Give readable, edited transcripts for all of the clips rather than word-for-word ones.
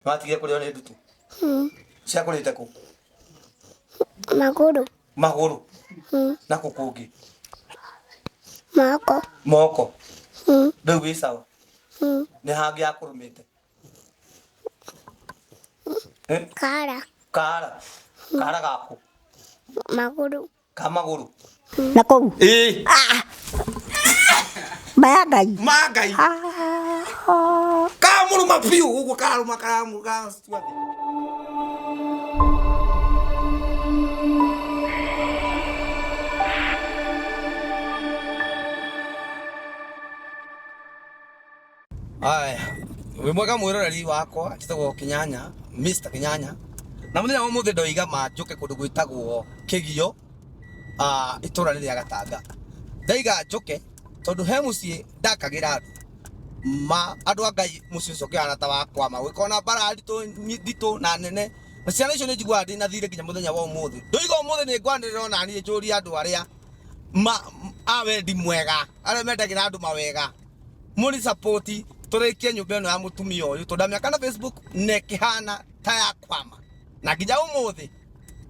Watigire kũrĩo nĩ ndutu? Ciakũrĩte kũ? Magũrũ. Magũrũ? Na kũ kũngĩ? Moko. Moko? Rĩu wĩ sawa? Nĩ hangĩ yakũrũmĩte? Eh? Kara. Kara? Kara gaku? Magũrũ. Ka magũrũ? Na kũu. Ĩĩ. Maya Ngai. Ma Ngai. Ah. Kamũrũma biũ ũguo karũma karamũ gatua thĩ. Aya, wĩ mwega mwĩroreri wakwa, njĩtagwo Kĩnyanya, Mr Kĩnyanya. Na mũthenya wa ũmũthĩ ndoiga ma njũke kũndũ gwĩtagwo Kĩgio, ah, itũra rĩrĩa Gatanga. Ndaiga njũke tondũ he mũciĩ ndakagĩra andũ ma andũ a Ngai mũciĩ ũcio ũkĩhana ta wakwama gũgĩkorwo na mbara nditũ nditũ na nene na ciana icio nĩ njiguaga ndĩ na thirĩ nginya mũthenya wa ũmũthĩ. Ndoiga ũmũthĩ nĩ ngwanĩrĩra ona niĩ njũrie andũ arĩa ma a wendi mwega arĩa mendagĩra andũ mawega mũni support tũrĩkie nyũmba ĩno ya mũtumia ũyũ tondũ ndamĩaka na Facebook na ĩkĩhana ta yakwama na nginya ũmũthĩ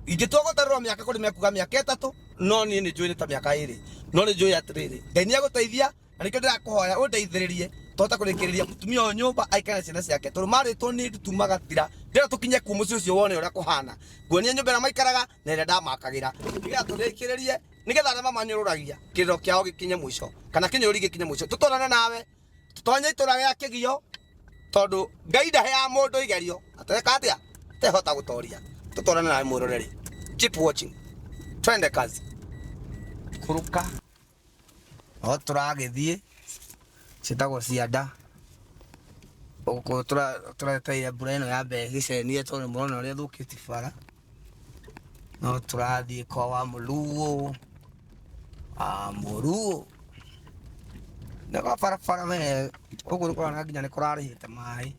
ingĩtua gũtarĩrwo mĩaka kũrĩ mekuga mĩaka 3 no niĩ nĩ njũĩ nĩ ta mĩaka 2 no nĩ njũĩ atĩrĩrĩ Ngai nĩ egũteithia na nĩkĩo ndĩrakũhoya ũndeithĩrĩrie tũhote kũrĩkĩrĩria mũtumia ũyũ nyũmba aikare na ciana ciake tondũ marĩtwo nĩ ndutu magathira. Ndĩrenda tũkinye kuo mũciĩ ũcio wone ũrĩa kũhana, nguonie nyũmba ĩrĩa maikaraga na ĩrĩa ndamakagĩra nĩgetha tũrĩkĩrĩrie nĩgetha arĩa mamanyũrũragia kĩrĩro kĩao gĩkinye mũico kana kĩnyũrũri gĩkinye mũico. Tũtwarane nawe tũtonye itũra rĩa Kĩgio tondũ Ngai ndaheaga mũndũ igerio ateka atĩa atehota gũtoria. Tũtwarane nawe mwĩroreri, keep watching, twende kazi. Kũrũka o tũragĩthiĩ ciĩtagwo cianda gũkũ tũretereire mbura ĩno yambe ĩgĩcenie tondũ nĩmũrona ũrĩa ĩthũkĩtie bara. No tũrathiĩ kwa wa Mũluo, wa Mũluo. Nĩ kwa barabara we, gũkũ nĩ kũroneka nginya nĩ kũrarĩhĩte maĩ.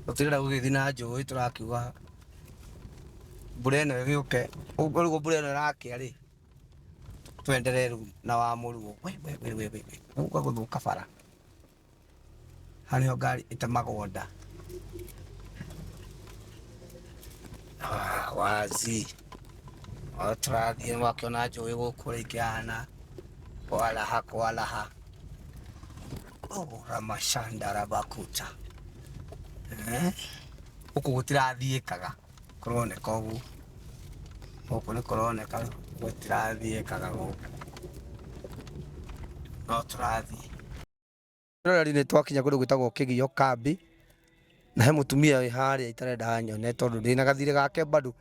Tũtirenda gũgĩthiĩ na njũĩ tũrakiuga mbura ĩno ĩgĩũke, ũguo mbura ĩno ĩrakĩa rĩ, twenderee rĩu na wa Mũluo. We we we we we, gũka gũthũka bara. Haha nĩho ngari ĩtemagwo nda. Wazi. O tũrathiĩ nĩwakĩona njũĩ gũkũ ũrĩa ikĩhana, kwaraha kwaraha. Ramashandarabakuta. Gũkũ gũtirathiĩkaga kũroneka ũguo. Gũkũ nĩ kũroneka gũtirathiĩkaga gũkũ. No tũrathiĩ. Rĩrĩ nĩ twakinya kũndũ gwĩtagwo Kĩgio kambi, na he mũtumia wĩ harĩa itarenda nyone tondũ ndĩna gathirĩ gake bado.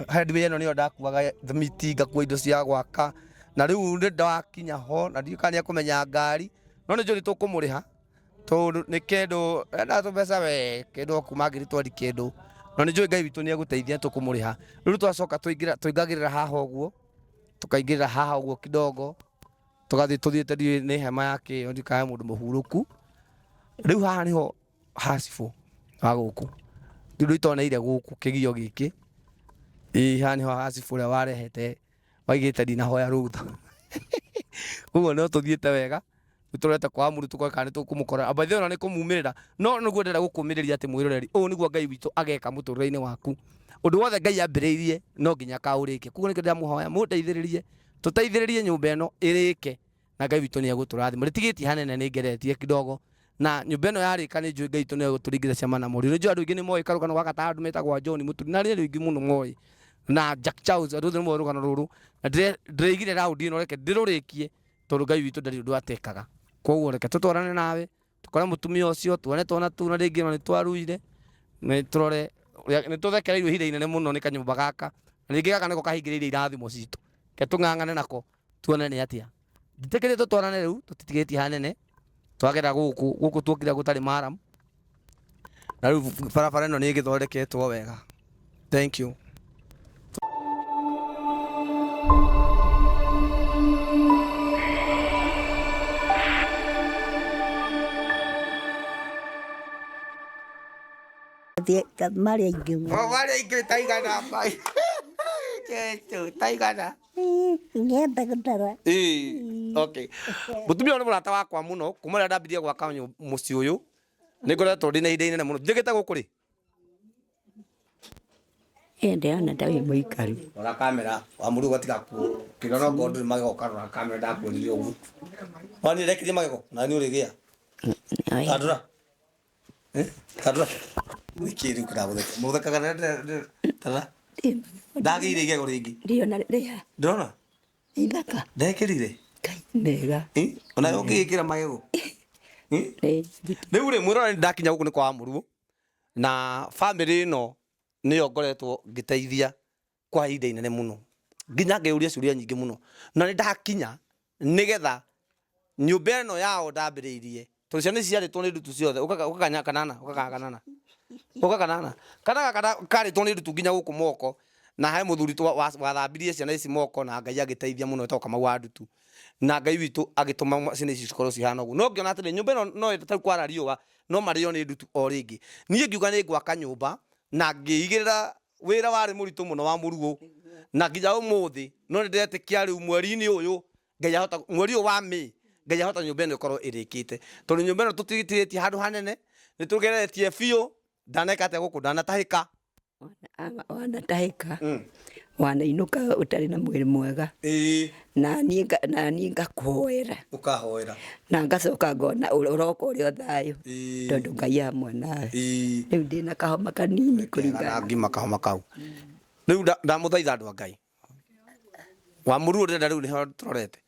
Headway ĩno nĩyo ndakuaga thimiti, ngakua indo cia gwaka, na rĩu nĩ ndakinya ho na ndiũĩ kana nĩ ekũmenya ngari, no nĩ njũĩ nĩ tũkũmũrĩha tondũ nĩ kĩndũ ena tũmbeca we kĩndũ o kuma ngiri twendi kĩndũ, no nĩ njũĩ Ngai witũ nĩ egũteithia nĩ tũkũmũrĩha. Rĩu twacoka tũingagĩrĩra haha ũguo, tũkaingĩrĩra haha ũguo kidogo. Tũgathiĩ tũthiĩte ndiũĩ nĩ hema ya kĩ ndiũĩ kana he mũndũ mũhurũku. Rĩu haha nĩho ha cibũ wa gũkũ. Rĩu ũndũ itoneire gũkũ kĩgio gĩkĩ, ĩĩ haha nĩho ha cibũ ũrĩa warehete waigĩte ndinahoya rũtha. Koguo no tũthiĩte wega, nĩ tũrorete kwa mũndũ tũkore kana nĩ tũkũmũkora. By the way ona nĩ kũmumĩrĩra, no nĩguo ndĩrenda gũkũmĩrĩria atĩ mwĩroreri, ũũ nĩguo Ngai witũ ageka mũtũrĩre-inĩ waku. Ũndũ wothe Ngai ambĩrĩirie no nginya akaũrĩkia. Koguo nĩkĩo ndĩramũhoya mũndeithĩrĩrie Tũteithĩrĩrie nyũmba ĩno ĩrĩke na Ngai witũ nĩ egũtũrathima. Rĩtigĩtie hanene nĩ ngeretie kidogo na nyũmba ĩno yarĩka nĩ njũĩ Ngai witũ nĩ egũtũringĩra ciama na morirũ. Nĩ njũĩ andũ aingĩ nĩ moĩ karũgano gaka ta andũ metagwo a John Mũturi na arĩa aingĩ mũno moĩ na Jack Charles andũ othe nĩ moĩ rũgano rũrũ na ndĩraigire round ĩno reke ndĩrũrĩkie tondũ Ngai witũ ndarĩ ũndũ atekaga. Koguo reke tũtwarane nawe tũkore mũtumia ũcio tuone twana tũu na rĩngĩ ona nĩ twaruire nĩ tũrore nĩ tũthekereirwo ihinda inene mũno nĩ kanyũmba gaka na rĩngĩ gaka nĩko kahingĩrĩirie irathimo citũ reke tũng'ang'ane nako tuone nĩ atĩa. Njĩtĩkĩrie tũtwarane rĩu tũtitigĩtie hanene twagera gũkũ gũkũ tuokire gũtarĩ maramu na rĩu barabara ĩno nĩ ĩgĩthondeketwo wega. Thank you. Marĩ aingĩ mũno. Oh, marĩ aingĩ taigana mai. Jesu, taigana. Ngĩenda gũtara. Ĩĩ, okay. Mũtumia ũyũ nĩ mũrata wakwa mũno kuma rĩrĩa ndambirie gwaka mũciĩ ũyũ. Nĩ ngoretwo ndĩ na ihinda inene mũno. Njĩkĩte gũkũ rĩ? Ĩ ndĩrona ta wĩ mũikaru. Rora kamera, wa mũrugo gatigakuo. Kĩrora okorwo ndũrĩ magego ũkarora kamera ndakwĩrire ũguo. Wani rekirie magego na nĩ ũrĩgĩa. Tandũra. Eh? Tandũra. Nĩkĩ rĩu kĩragũtheka? Mũthekaga na tandũra. Ndagĩire igego rĩngĩ. Ndiona rĩha. Ndĩrona? Ithaka. Ndekĩrire. Ngai mega. Eh? Ona ũngĩgĩkĩra magego. Eh? Rĩu rĩ mwĩrore ndakinya gũkũ nĩ kwa Mũruo na bamĩrĩ ĩno nĩyo ngoretwo ngĩteithia kwa ihinda inene mũno nginya ngeyũria ciũria nyingĩ mũno na nĩ ndakinya nĩgetha nyũmba ĩno yao ndambĩrĩirie tondũ ciana ici ciarĩtwo nĩ ndutu ciothe ũka kanya kanana ũka kanana ũka kanana kana gaka karĩtwo nĩ ndutu nginya gũkũ moko na he mũthuri wathambirie ciana ici moko na Ngai agĩteithia mũno etagwo Kamau wa ndutu na Ngai witũ agĩtũma ciana ici cikorwo cihana ũguo no ngĩona atĩrĩ nyũmba ĩno no ĩtarĩ kwara riũa no marĩo nĩ ndutu o rĩngĩ niĩ ngiuga nĩ ngwaka nyũmba na ngĩigĩrĩra wĩra warĩ mũritũ mũno wa mũruo na nginya ũmũthĩ no nĩ ndĩretĩkia rĩu mweri-inĩ ũyũ Ngai ahota mweri ũyũ wa May Ngai ahota nyũmba ĩno ĩkorwo ĩrĩkĩte tondũ nyũmba ĩno tũtigĩtĩtie handũ hanene nĩ tũgeretie biũ ndaneka atĩa gũkũ ndanatahĩka Wanatahĩka wanainũka ũtarĩ na mwĩrĩ mwega ĩĩ na niĩ ngakũhoera ũkahoera na ngacoka ngona ũroka ũrĩ o thayũ ĩĩ tondũ Ngai hamwe nawe. ĩĩ Rĩu ndĩna kahoma kanini na kũringana ngima kahoma kau rĩu ndamũthaitha andũ a Ngai wa mũruo ndĩrenda rĩu nĩho tũrorete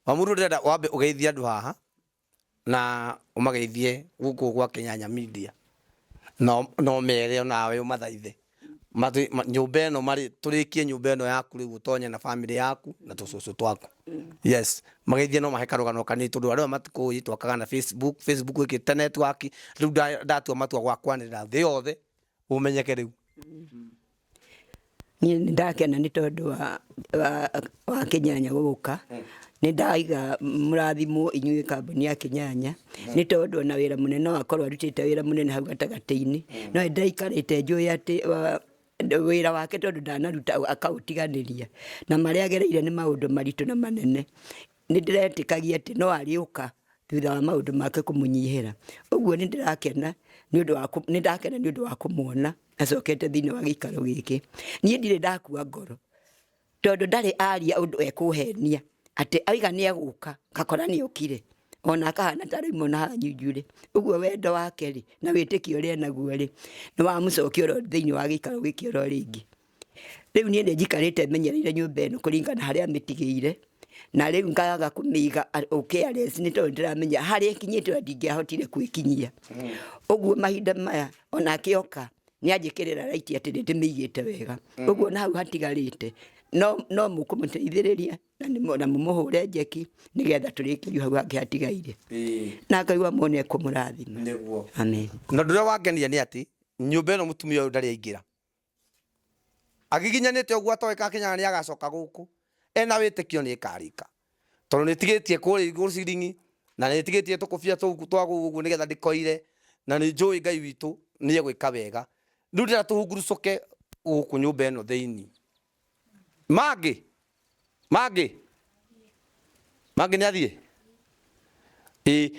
wa mũruo ndĩrenda wambe ũgeithie andũ haha na ũmageithie gũkũ gwa Kĩnyanya Media na na ũmere onawe ũmathaithe nyũmba ĩno marĩ tũrĩkie nyũmba ĩno yaku rĩu ũtonye na bamĩrĩ yaku na tũcũcũ twaku. Yes, mageithie no mahe karũgano kanini tondũ arĩa matikũĩ twakaga na Facebook, Facebook ĩkĩte network rĩu ndatua matua gwa kwanĩrĩra thĩ yothe ũmenyeke rĩu. Niĩ nĩ ndakena nĩ tondũ wa Kĩnyanya gũka nĩ ndaiga mũrathimwo inyuĩ kambuni ya Kĩnyanya nĩ tondũ ona wĩra mũnene no akorwo arutĩte wĩra mũnene hau gatagatĩ-inĩ no nĩ ndaikarĩte njũĩ atĩ wĩra wake tondũ ndanaruta akaũtiganĩria na marĩa agereire nĩ maũndũ maritũ na manene nĩ ndĩretĩkagia atĩ no arĩũka thutha wa maũndũ make kũmũnyihĩra ũguo nĩ ndĩrakena nĩ ũndũ wa nĩ ndakena nĩ ũndũ wa kũmuona acokete thĩinĩ wa gĩikaro gĩkĩ niĩ ndirĩ ndakua ngoro tondũ ndarĩ aria ũndũ ekũhenia atĩ aiga nĩ egũka ngakora nĩ okire ona akahana ta rĩu mona haha nyunjurĩ ũguo wendo wake rĩ na wĩtĩkio ũrĩa enaguo rĩ nĩ wamũcokia oro thĩinĩ wa gĩikaro gĩkĩ oro rĩngĩ rĩu niĩ nĩ njikarĩte menyereire nyũmba ĩno kũringana harĩa mĩtigĩire na rĩu ngaga kũmĩiga careless nĩ tondũ ndĩramenya harĩa ĩkinyĩte ona ndingĩahotire kwĩkinyia ũguo mahinda maya ona akĩoka nĩ anjĩkĩrĩra raiti atĩ nĩ ndĩmĩigĩte wega ũguo na hau hatigarĩte no mũkũmũteithĩrĩria na mũmũhũre njeki nĩgetha tũrĩkĩrio hau hangĩ hatigaire na Ngai wa muoyo nĩekũmũrathima. Nĩguo. Amen. Na ũndũ ũrĩa wangenia nĩ atĩ nyũmba ĩno mũtumia ũyũ ndarĩ aingĩra agiginyanĩte ũguo atoĩ ka Kĩnyanya nĩ agacoka gũkũ ena wĩtĩkio nĩ ĩkarĩka tondũ nĩ ĩtigĩtie kũrĩa igũrũ ciringi na nĩ ĩtigĩtie tũkũbia tũu twa gũkũ ũguo nĩgetha ndĩkoire na nĩ njũĩ Ngai witũ nĩ egwĩka wega rĩu ndĩrenda tũhungurucũke gũkũ nyũmba ĩno thĩinĩ mangĩ mangĩ mangĩ nĩ athiĩ ĩĩ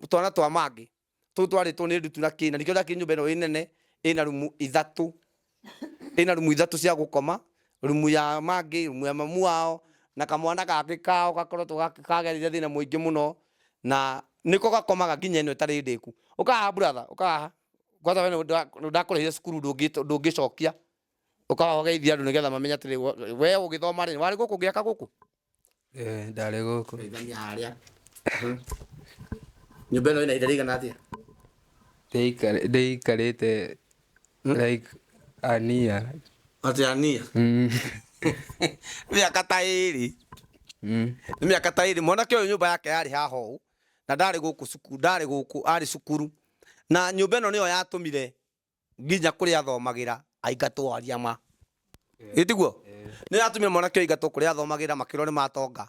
twana twa mangĩ tũu twarĩtwo nĩ ndutu na kĩ na nĩkĩo ndakire nyũmba ĩno ĩ nene ĩna rumu ithatũ ĩna rumu ithatũ cia gũkoma rumu ya mangĩ rumu ya mamu wao na kamwana gake kao gakoretwo kagereire thĩna mũingĩ mũno na nĩko gakomaga nginya ĩno ĩtarĩ ndĩku ũkahaha brother ũkahaha kwanza we ndakũrĩhire cukuru ndũngĩcokia ũkahaha ũgeithia andũ nĩgetha mamenye atĩrĩ we ũgĩthoma rĩ warĩ gũkũ ũgĩaka gũkũ Ndarĩ gũkũ. Geithania harĩa nyũmba ĩno ĩna ihinda rĩigana atĩa Ndĩikarĩte like ania. Atĩ ania mĩaka ta ĩrĩ nĩ mĩaka ta ĩrĩ mwanake ũyũ nyũmba yake yarĩ haha ũũ na ndarĩ gũkũ cukuru ndarĩ gũkũ arĩ cukuru na nyũmba ĩno nĩyo yatũmire nginya kũrĩa athomagĩra aingatwo aria ma ĩtiguo nĩ yatũmire mwanake ũyũ aingatwo kũrĩa athomagĩra makĩrwo nĩ matonga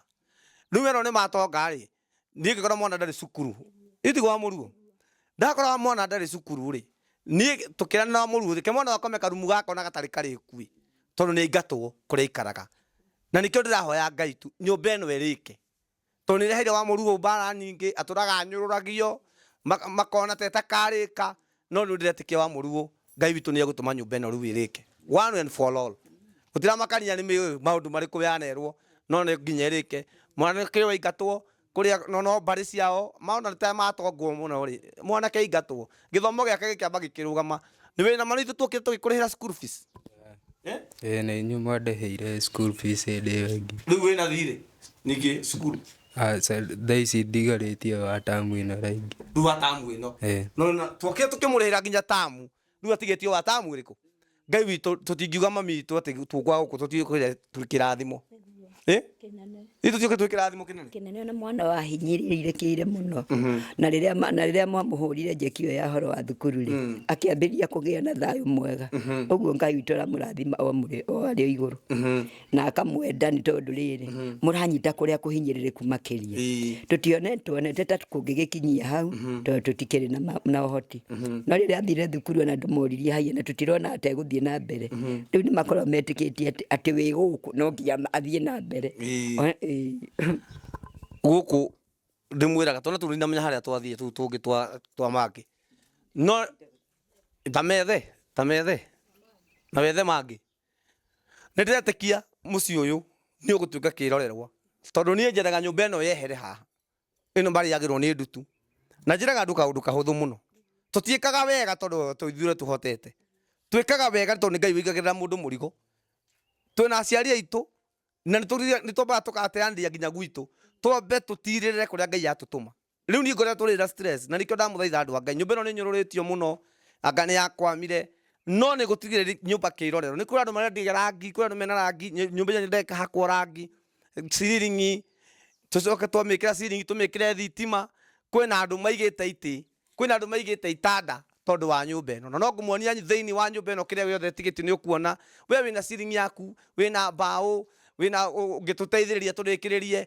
rĩu werwo nĩ matonga rĩ niĩ ngĩkora mwana ndarĩ cukuru ĩtiguo wa mũruo ndakora mwana ndarĩ cukuru rĩ niĩ tũkĩrana na mũruo reke mwana wakome karumu gaka ona gatarĩ karĩku ĩ tondũ nĩ aingatwo kũrĩa aikaraga na nĩkĩo ndĩrahoya Ngai tu nyũmba ĩno ĩrĩke tondũ nĩ ĩreheire wa mũruo mbara nyingĩ atũraga anyũrũragio Makona ta ĩtakarĩka, no rĩu ndĩretĩkia wa mũruo Ngai witũ nĩ egũtũma nyũmba ĩno rĩu ĩrĩke one and for all. Gũtiramakania nĩ maũndũ marĩkũ yanerwo, no nĩ nginya ĩrĩke. Mwanake ũyũ aingatwo kũrĩa no mbarĩ ciao maona ta matongwo mũno rĩ, mwanake aingatwo gĩthomo gĩake gĩkĩamba gĩkĩrũgama. Nĩ wĩna ma ithuĩ tuokire tũgĩkũrĩhĩra school fees. Ĩĩ nĩ inyuĩ mwandĩhĩire school fees hĩndĩ ĩyo ĩngĩ. Rĩu wĩna thirĩ ningĩ cukuru? Aca, thaa ici ndigarĩtie wa tamu ĩno rĩngĩ. Rĩu wa tamu ĩno? Ĩĩ. No na twokire tũkĩmũrĩhĩra nginya tamu, rĩu atigĩtio wa tamu ĩrĩkũ? Ngai witũ, tũtingiuga mami witũ atĩ tũkwa gũkũ tũtiũkire twĩ kĩrathimo. Ĩ? Kĩnene. Ithuĩ tũtiũkire twĩ kĩrathimo kĩnene? Kĩnene na mwana wahinyĩrĩrĩkĩire mũno. Na rĩrĩa na rĩrĩa mwamũhũrire njeki ĩyo ya horo wa thukuru rĩ, akĩambĩrĩria kũgĩa na thayũ mwega. Ũguo Ngai witũ aramũrathima o mũrĩ o arĩ o igũrũ. Na akamwenda nĩ tondũ rĩrĩ, mũranyita kũrĩa kũhinyĩrĩrĩku makĩria. Tũtione tuonete ta kũngĩgĩkinyia hau, tondũ tũtikĩrĩ na ũhoti. No rĩrĩa athire thukuru ona ndũmũririe haiya na tũtirona ategũthiĩ na mbere. Rĩu nĩ makoragwo metĩkĩtie atĩ wĩ gũkũ no nginya athiĩ na mbere. Gũkũ ndĩmwĩraga twana tũu ndinamenya harĩa twathiĩ tũu tũngĩ twa mangĩ. No ta methe, ta methe. Na wethe mangĩ. Nĩ ndĩretĩkia mũciĩ ũyũ nĩ ũgũtuĩka kĩrorerwa, tondũ niĩ nyendaga nyũmba ĩno yehere haha, ĩno marĩagĩrwo nĩ ndutu. Na njĩraga andũ kaũndũ kahũthũ mũno, tũtiĩkaga wega tondũ ithuĩ tũhotete, twĩkaga wega tondũ nĩ Ngai ũigagĩrĩra mũndũ mũrigo. Twĩna aciari aitũ na nĩ twambaga tũgateanĩria nginya gwitũ, twambe tũtirĩrĩre kũrĩa Ngai atũtũma. Rĩu niĩ ngoretwo ndĩ na stress na nĩkĩo ndamũthaitha andũ a Ngai. Nyũmba ĩno nĩ nyũrũrĩtio mũno, anga nĩ yakwamire, no nĩ gũtigĩrĩra nyũmba kĩrorerwo. Nĩ kũrĩ andũ marendia rangi, kũrĩ andũ mena rangi, nyũmba ĩno ndĩkahakwo rangi, ciringi, tũcoke twamĩkĩra ciringi tũmĩkĩre thitima. Kwĩna andũ maigĩte itĩ, kwĩna andũ maigĩte itanda tondũ wa nyũmba ĩno. Na no ngũmuonia thĩinĩ wa nyũmba ĩno kĩrĩa gĩothe ĩtigĩtio nĩ ũkuona. We wĩna ciringi yaku, wĩna mbaũ, wĩna ũngĩtũteithĩrĩria tũrĩkĩrĩrie.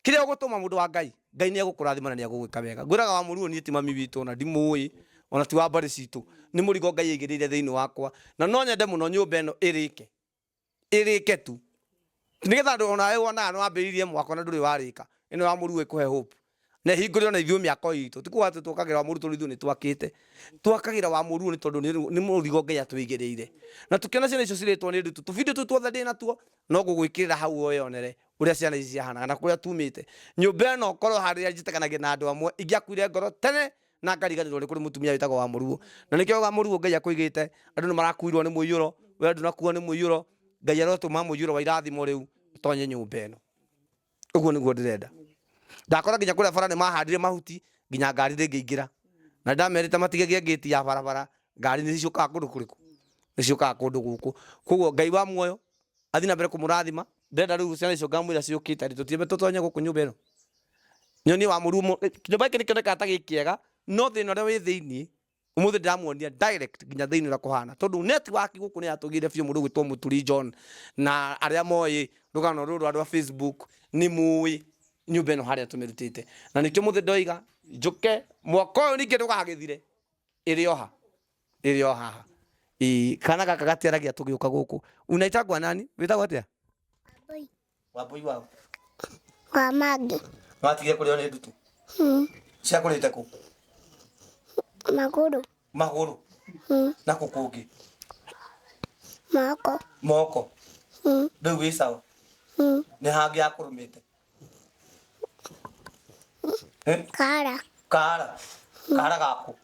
Kĩrĩa ũgũtũma mũndũ wa Ngai, Ngai nĩ egũkũrathima na nĩ egũgwĩka wega. Ngwĩraga wa mũruo niĩ ti mami witũ ona ndimũĩ, ona ti wa mbarĩ citũ. Nĩ mũrigo Ngai aigĩrĩire thĩinĩ wakwa. Na no nyende mũno nyũmba ĩno ĩrĩke. Ĩrĩke tu. Nĩgetha andũ onawe wonaga nĩ wambĩrĩirie mwako na ndũrĩ warĩka. Ĩno ya mũruo ĩkũhe hope. Na ĩhingũre ona ithuĩ mĩako itũ. Ti kuga atĩ twakagĩra wa mũruo tondũ ithuĩ nĩ twakĩte. Twakagĩra wa mũruo nĩ tondũ nĩ mũrigo Ngai atũigĩrĩire. Na tũkĩona ciana icio cirĩtwo nĩ ndutu, tũbindiũ tũu tuothe ndĩnatuo, no ngũgwĩkĩrĩra hau wĩyonere. Ũrĩa ciana ici ciahanaga na kũrĩa tumĩte. Nyũmba ĩno korwo harĩa njĩtĩkanagia na andũ amwe, ingĩakuire ngoro tene na ngariganĩrwo nĩ kũrĩ mũtumia wĩtagwo wa mũruo. Na nĩkĩo wa mũruo Ngai akũigĩte, andũ nĩ marakuirwo nĩ mũiyũro, we ndũnakuo nĩ mũiyũro, Ngai arotũma mũiyũro wa irathimo rĩu ũtonye nyũmba ĩno. Ũguo nĩguo ndĩrenda. Ndakora nginya kũrĩa bara nĩ mahandire mahuti nginya ngari ndĩngĩingĩra. Na ndamerĩte matigage ngĩti ya barabara, ngari nĩ ciũkaga kũndũ kũrĩkũ? Nĩ ciũkaga kũndũ gũkũ. Koguo Ngai wa muoyo athiĩ na mbere kũmũrathima. Ndĩrenda rĩu ciana icio ngamwĩra ciũkĩte rĩ, tũtiambe tũtonye gũkũ nyũmba ĩno. Nyonie wa mũrumo, kĩnyũmba gĩkĩ nĩkĩonekaga ta gĩ kĩega, no thĩna ũrĩa wĩ thĩiniĩ, ũmũthĩ ndĩramuonia direct nginya thĩiniĩ ũrĩa kũhana. Tondũ network gũkũ nĩ yatũgĩire biũ mũndũ ũgwĩtwo Mũturi John, na arĩa moĩ rũgano rũrũ andũ a Facebook, nĩ mũĩ nyũmba ĩno harĩa tũmĩrutĩte. Na nĩkĩo ũmũthĩ ndoiga, njũke mwaka ũyũ ningĩ ndũgagĩthire, ĩrĩ o ha? Ĩrĩ o haha. Ĩĩ, kana gaka gatiaragia tũgĩũka gũkũ. Unaitagwa nani? Wĩtagwo atĩa? Wambui. Wambui waũ? Wa Mangĩ. Watigire kũrĩo nĩ ndutu? Ciakũrĩte kũ? Magũrũ. Magũrũ? Na kũ kũngĩ? Moko. Moko? Rĩu wĩ sawa? Nĩ hangĩ yakũrũmĩte? Eh? Kara. Kara. Kara gaku.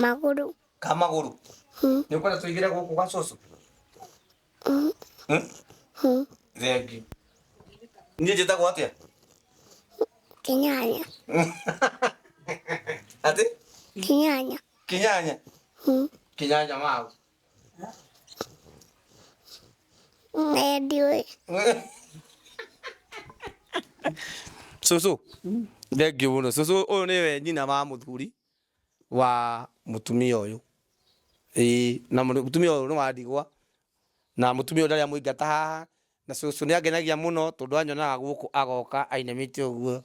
Maguru. Ka maguru. Nĩ ũkwenda tũingĩre gũkũ gwa cũcũ? Thengiũ. Niĩ njĩtagwo atĩa? Kinyanya. Atĩ? Kinyanya. Kinyanya. Kinyanya mau. Ndiũĩ. Cũcũ, thengiũ mũno. Cũcũ ũyũ nĩwe nyina wa mũthuri wa mũtumia ũyũ. Ĩĩ, na mũtumia ũyũ nĩ wa ndigwa, na mũtumia ũyũ ndarĩ amũingata haha, Na cũcũ nĩ angenagia mũno tondũ anyonaga gũkũ agoka ainamĩte ũguo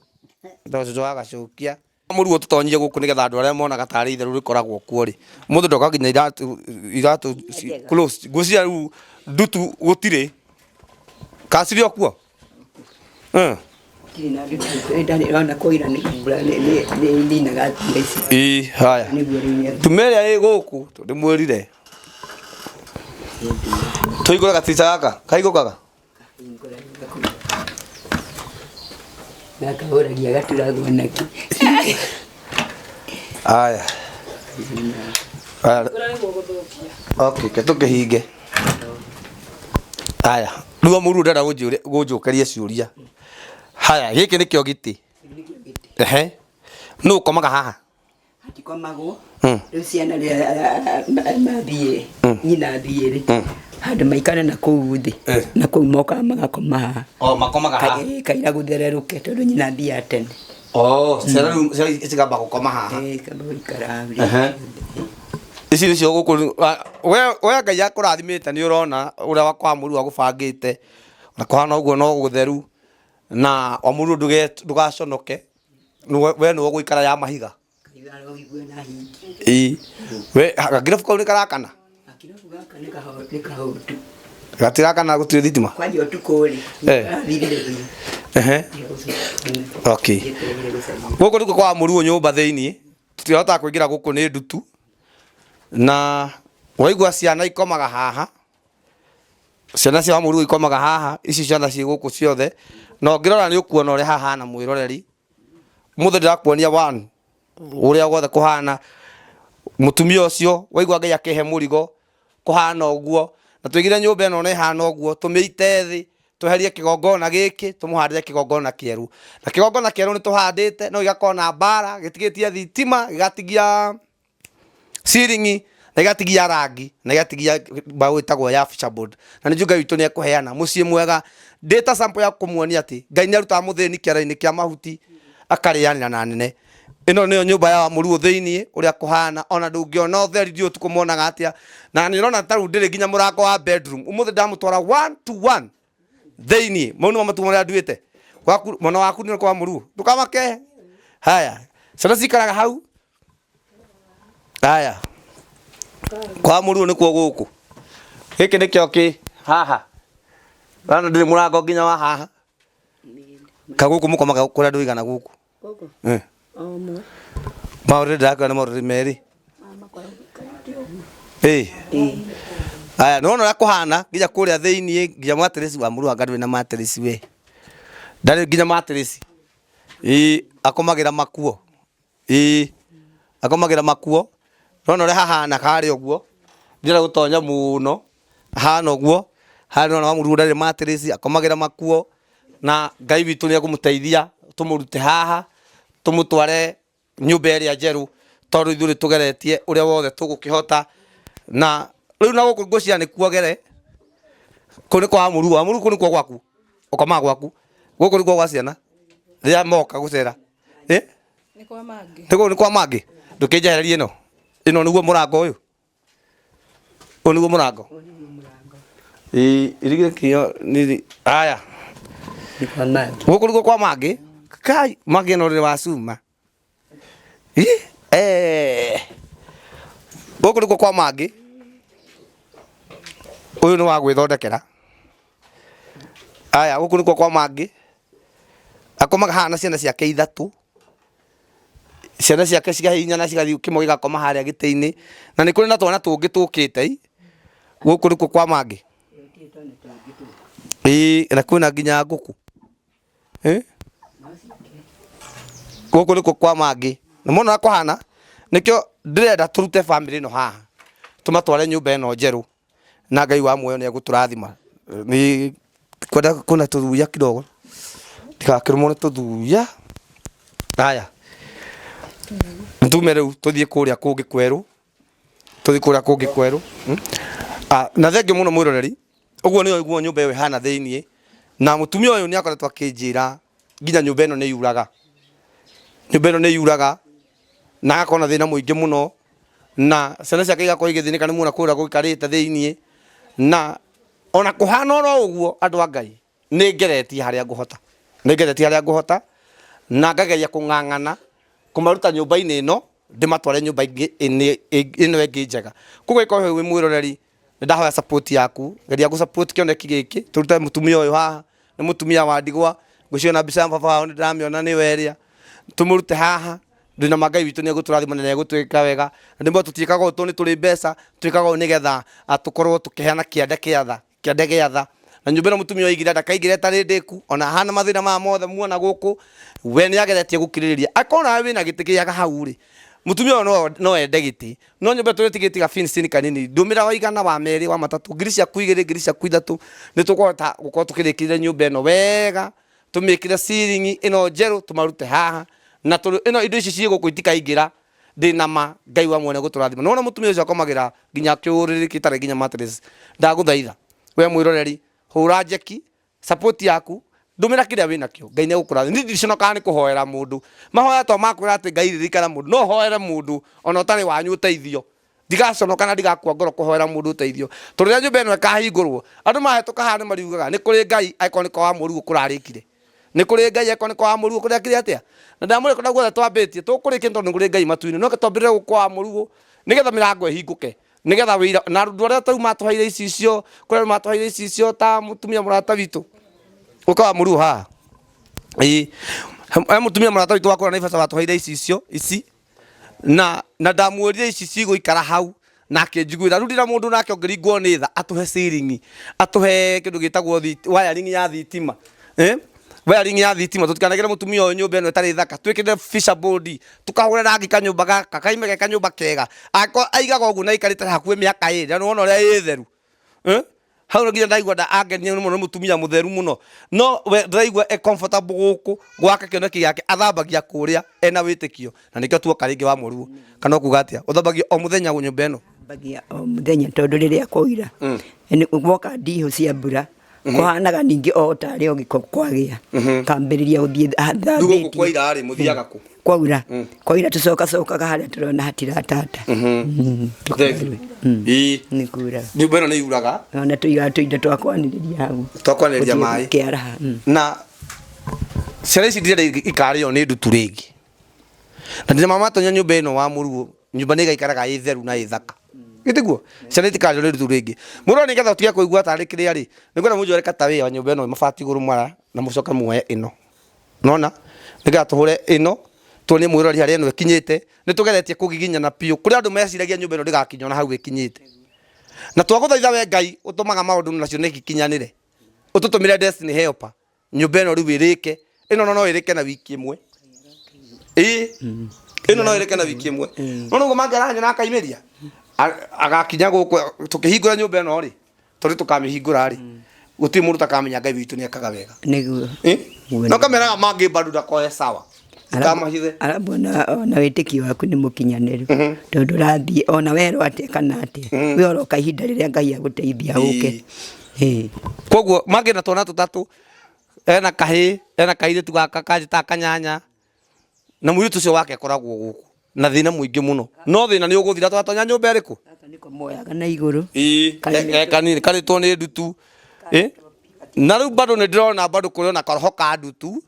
tondũ cũcũ agacũkia. Mũruo tũtonyie gũkũ nĩgetha andũ arĩa monaga tarĩ itherũ rĩkoragwo kuo rĩ, mũndũ ndoka nginya iratũ iratũ close ngwĩciria rĩu ndutu gũtirĩ. Kana cirĩ o kuo? Hatirĩ na ndutu, ndarĩ ona kũira nĩ mbura nĩ ninaga mbura ici. Ii, haya. Nĩguo rĩu nĩ Ndume ĩrĩa ĩ gũkũ ndĩmwĩrire. Tũhingũre gatirica gaka, kahingũkaga? Gaka hũragia gaturagwo nakĩ. Haya. Haya. Okay, ke tũkĩhinge. Haya, rĩu mũru ndĩrenda gũnjũkeria ciũria. Haya, gĩkĩ nĩkĩo gĩtĩ. Ehe. Nũ ũkomaga haha? Hatikomagwo. Mm. Rĩu ciana rĩrĩa mathiĩ nyina athiĩ rĩ handũ maikare na kũu thĩ Eh. na kũu mokaga magakoma haha. O makomaga haha. Kaira gũthererũke tondũ nyina athiaga tene. Oh, ciana rĩu ciana cikamba gũkoma haha. Eh, kamba gũikara hau Ehe. rĩ. Ici nĩcio gũkũ we we Ngai akũrathimĩte nĩ ũrona ũrĩa wakwa mũru agũbangĩte na kũhana ũguo no gũtheru na wamũru ndũgaconoke we nĩwe ũgũikara ya mahiga. Kaira aroigua na hingi. Ĩĩ. We gakirabu kau nĩ karakana? Gakirabu gaka nĩ kahotu. Gatirakana gũtirĩ thitima? Kwanja ũtukũ rĩ Eh. arathirire biũ. Ehe. Okay. Gũkũ nĩkuo kwa mũruo nyũmba thĩiniĩ tũtirahotaga kũingĩra gũkũ nĩ ndutu na waigua ciana ikomaga haha ciana cia mũruo ikomaga haha ici ciana ciĩ gũkũ ciothe na ũngĩrora nĩ ũkuona ũrĩa hahana mwĩroreri mũthĩ ndĩrakuonia one ũrĩa guothe kũhana mũtumia ũcio waigua Ngai akĩhe mũrigo kũhana ũguo na tũigire nyũmba ĩno nĩ ĩhana ũguo tũmĩite thĩ tweherie kĩgongona gĩkĩ tũmũhandĩre kĩgongona kĩerũ na kĩgongona kĩerũ nĩ tũhandĩte no gĩgakorwo na mbara gĩtigĩtie thitima gĩgatigia ciringi na gĩgatigia rangi na gĩgatigia mbaũ ĩtagwo ya board na nĩ Ngai witũ nĩ ekũheana mũciĩ mwega ndĩ ta sample ya kũmuonia atĩ Ngai nĩ arutaga mũthĩni kĩara-inĩ kĩa mahuti akarĩanĩra na nene ĩno nĩyo nyũmba ya mũruo thĩiniĩ ũrĩa kũhana ona ndũngĩona ũtheri ndiũ ũtukũ monaga atĩa na nĩ ũrona ta rĩu ndĩrĩ nginya mũrango wa bedroom ũmũthĩ ndamũtwara 1 to 1 thĩiniĩ mau nĩmo matumo marĩa nduĩte gwaku mwana waku nĩ kwa mũruo ndũkamake haya ciana cikaraga hau haya kwa mũruo nĩkuo gũkũ gĩkĩ nĩkĩo kĩ haha rana ndĩrĩ mũrango nginya wa haha ka gũkũ mũkomaga kũrĩa andũ aigana gũkũ Gũkũ Eh. o ũmwe. Maũrĩrĩ ndĩrakwĩra nĩ maũrĩrĩ merĩ ĩĩ aya nĩwona ũrĩa kũhana nginya kũrĩa thĩiniĩ nginya matirĩci wa mũru anga ndũrĩ na matirĩci we ndarĩ nginya matirĩci ĩĩ akomagĩra makuo ĩĩ akomagĩra makuo nĩwona ũrĩa hahana harĩa ũguo ndirenda gũtonya mũno hahana ũguo harĩa nĩwona wa mũru ndarĩ matirĩci akomagĩra makuo na Ngai witũ nĩ ekũmũteithia tũmũrute haha tũmũtware nyũmba ĩrĩa njerũ tondũ ithuĩ nĩtũgeretie ũrĩa wothe tũgũkĩhota na rĩu na gũkũ ngũcia nĩ kuogere kũu nĩ kwa mũru wa mũru kũu nĩkuo gwaku ũkomaga gwaku gũkũ nĩkuo gwa ciana rĩrĩa moka gũcera ĩ Nĩ kwa mangĩ. nĩ kũu nĩ kwa mangĩ ndũkĩnjehererie ĩno ĩno nĩguo mũrango ũyũ ũyũ nĩguo mũrango ĩ irigire kĩo nĩ haya Nĩ kwa mangĩ. gũkũ nĩkuo kwa mangĩ kai mangĩ no rĩrĩ wa cuma Ĩ, eh gũkũ nĩkuo kwa mangĩ ũyũ nĩ wa gwĩthondekera aya gũkũ nĩkuo kwa mangĩ akomaga haha na ciana ciake ithatũ ciana ciake cigahihinyana cigathiĩ kĩmwe gĩgakoma harĩa gĩtĩ-inĩ na nĩ kũrĩ na twana tũngĩ tũkĩte i gũkũ nĩkuo kwa mangĩ ĩĩ na kwĩna nginya ngũkũ ĩ gũkũ nĩkuo kwa mangĩ na mona ũrĩa kũhana nĩkĩo ndĩrenda tũrute bamĩrĩ ĩno haha tũmatware nyũmba ĩno njerũ na Ngai wa muoyo nĩ egũtũrathima nĩ kwenda kwĩna tũthuya kidogo ndigakĩrũmwo nĩ tũthuya haya ntume rĩu tũthiĩ kũrĩa kũngĩ kwerũ tũthiĩ kũrĩa kũngĩ kwerũ Ah, na thengio mũno mwĩroreri ũguo nĩyo guo nyũmba ĩyo ĩhana thĩiniĩ na mũtumia ũyũ nĩ akoretwo akĩnjĩra nginya nyũmba ĩno nĩ yuraga nyũmba ĩno nĩ yuraga na agakorwo na thĩna mũingĩ mũno na ciana ciake igakorwo igĩthĩnĩka nĩ muona kũrĩa gũikarĩte thĩiniĩ na ona kũhana oro ũguo andũ a Ngai nĩ ngeretie harĩa ngũhota nĩ ngeretie harĩa ngũhota na ngageria kũng'ang'ana kũmaruta nyũmba-inĩ ĩno ndĩmatware nyũmba ĩno ĩngĩ njega koguo ĩkorwo wĩ mwĩroreri nĩ ndahoya support yaku geria gũ support kĩoneki gĩkĩ tũrute mũtumia ũyũ haha nĩ mũtumia wa ndigwa Ngwĩciria na mbica ya baba wao nĩ ndĩramĩona nĩwe ĩrĩa tũmũrute haha. Ndĩna ma Ngai witũ nĩ egũtũrathima na nĩ egũtwĩka wega. Na ndĩmwe tũtiĩkaga ũũ tondũ nĩ tũrĩ mbeca, twĩkaga ũũ nĩgetha tũkorwo tũkĩheana kĩande kĩa tha, kĩande gĩa tha. Na nyũmba ĩno mũtumia oigire ndakaingĩre ĩtarĩ ndĩku, ona ahana mathĩna maya mothe muona gũkũ, we nĩ ageretie gũkirĩrĩria. Akorwo nawe wĩna gĩtĩ kĩaga hau rĩ, mũtumia ũyũ no ende gĩtĩ, no nyũmba ĩyo tũrĩtigĩtie ga finishing kanini, ndũmĩra wa igana, wa merĩ, wa matatũ, ngiri ciaku igĩrĩ, ngiri ciaku ithatũ, nĩ tũkũhota gũkorwo tũkĩrĩkĩrĩria nyũmba ĩno wega, tũmĩkĩre ceiling ĩno njerũ, tũmarute haha. Na tondũ ĩno indo ici ciĩ gũkũ itikaingĩra, ndĩna ma Ngai wa muoyo nĩegũtũrathima. Nĩwona mũtumia ũcio akomagĩra nginya kĩũrĩrĩ gĩtarĩ nginya mattress. Ndagũthaitha we mwĩroreri, hũra njeki support yaku, ndũmĩra kĩrĩa wĩnakĩo, Ngai nĩegũkũrathima. Niĩ ndiconokaga nĩ kũhoera mũndũ. Mahoya to makwĩra atĩ Ngai ririkana mũndũ, no hoere mũndũ ona ũtarĩ wanyu ũteithio. Ndigaconoka na ndigakua ngoro kũhoera mũndũ ũteithio. Tondũ rĩrĩa nyũmba ĩno ĩkahingũrwo, andũ mahĩtũka haha nĩ mariugaga nĩ kũrĩ Ngai, angĩkorwo nĩ kwa wa mũruo kũrarĩkire. Nĩ kũrĩ Ngai angĩkorwo nĩ kwa wa mũruo kũrekire atĩa? Na ndamwĩra kũrĩa guothe twambĩtie tũkũrĩkia tondũ nĩ kũrĩ Ngai matu-inĩ. No twambĩrĩre gũkũ kwa wa mũruo nĩgetha mĩrango ĩhingũke. Nĩgetha wĩira na andũ arĩa tarĩu matũheire icicio, kũrĩ andũ matũheire icicio ta mũtumia mũrata witũ. Ũka wa mũruo haha. Ĩĩ. He mũtumia mũrata witũ wa kũrĩa Naivasha watũheire icicio ici. Na ndamwĩrire ici cigũikara hau na akĩnjiguĩra. Rĩu ndĩna mũndũ nake ũngĩringwo nĩ tha atũhe ceiling, atũhe kĩndũ gĩtagwo wiring ya thitima. Wiring ya thitima, tũtikanagĩre mũtumia ũyũ nyũmba ĩno ĩtarĩ thaka, twĩkĩre fisher board, tũkahũre rangi kanyũmba gaka, kaime ge kanyũmba kega. Angĩkorwo aigaga ũguo na aikarĩte hakuhĩ mĩaka ĩrĩ, na nĩwona ũrĩa ĩ theru. Hau nginya ndaigua angenia mũno, nĩ mũtumia mũtheru mũno. No we ndĩraigua e comfortable gũkũ gwake, kĩoneki gĩake athambagia kũrĩa ena wĩtĩkio. Na nĩkĩo tuoka rĩngĩ wa mũruo. Kana ũkuga atĩa? Ũthambagia o mũthenya nyũmba ĩno? Thambagia o mũthenya tondũ rĩrĩa kwaura, guoka ndihũ cia mbura, kũhanaga ningĩ o tarĩ o gĩko kwagĩa. Kambĩrĩria gũthiĩ Rĩu gũkũ kwaira rĩ, mũthiaga kũ? Kwaura. Kwaura tũcokacokaga harĩa tũrona hatiratata. Thank you. Ĩĩ. Nĩ kura. Nyũmba ĩno nĩ yuraga. Ona tũigaga tũindo twa kwanĩrĩria hau. Twa kwanĩrĩria maĩ. Kĩaraha. Na ciana ici ndirenda ikarĩo nĩ ndutu rĩngĩ. Na ndĩna mama matonya nyũmba ĩno wa mũruo, nyũmba nĩ ĩgaikaraga ĩ theru na ĩ thaka. Gĩtiguo? Ciana itikarĩo nĩ ndutu rĩngĩ. Mũrore nĩgetha ũtige kũigua tarĩ kĩrĩa rĩ, nĩngwenda mũnjoere katawĩ ya nyũmba ĩno mabati igũrũ mara na mũcoke muoye ĩno. Nona? Nĩgetha tũhũre ĩno, tuonie mwĩroreri harĩa ĩno ĩkinyĩte. Nĩ tũgeretie kũgiginyana biũ. Kũrĩ andũ meciragia nyũmba ĩno ndĩgakinya ona hau ĩkinyĩte. Na twagũthaitha we Ngai ũtũmaga maũndũ nacio nĩ ikinyanĩre. Ũtũtũmĩre destiny helper. Nyũmba ĩno rĩu ĩrĩke. Ĩno no ĩrĩke na wiki ĩmwe. Ĩĩ. Ĩno no ĩrĩke na wiki ĩmwe. No nĩguo mangĩ aranyona akaimĩria. Agakinya gũkũ tũkĩhingũra nyũmba ĩno rĩ, tondũ tũkamĩhingũra rĩ, gũtirĩ mũndũ ũtakamenya Ngai witũ nĩekaga wega. Nĩguo. No kameraga mangĩ bado ndakoe sawa. Kamahithe. Arabu ona wĩtĩkio waku nĩ mũkinyanĩru. Tondũ ũrathiĩ ona werwo atĩa kana atĩa. We ũroka ihinda rĩrĩa Ngai agũteithia ũke. Koguo mangĩ na twana tũtatũ, ena kahĩĩ, ena kairĩtu gaka kanjĩtaga kanyanya, na mũirĩtu ũcio wake akoragwo gũkũ na thĩna mũingĩ mũno. No thĩna nĩ ũgũthira twatonya nyũmba ĩrĩkũ? Gaka nĩko moyaga na igũrũ. Ĩĩ, kanini karĩtwo nĩ ndutu. Na rĩu bado nĩ ndĩrona bado kũrĩ ona karoho ka ndutu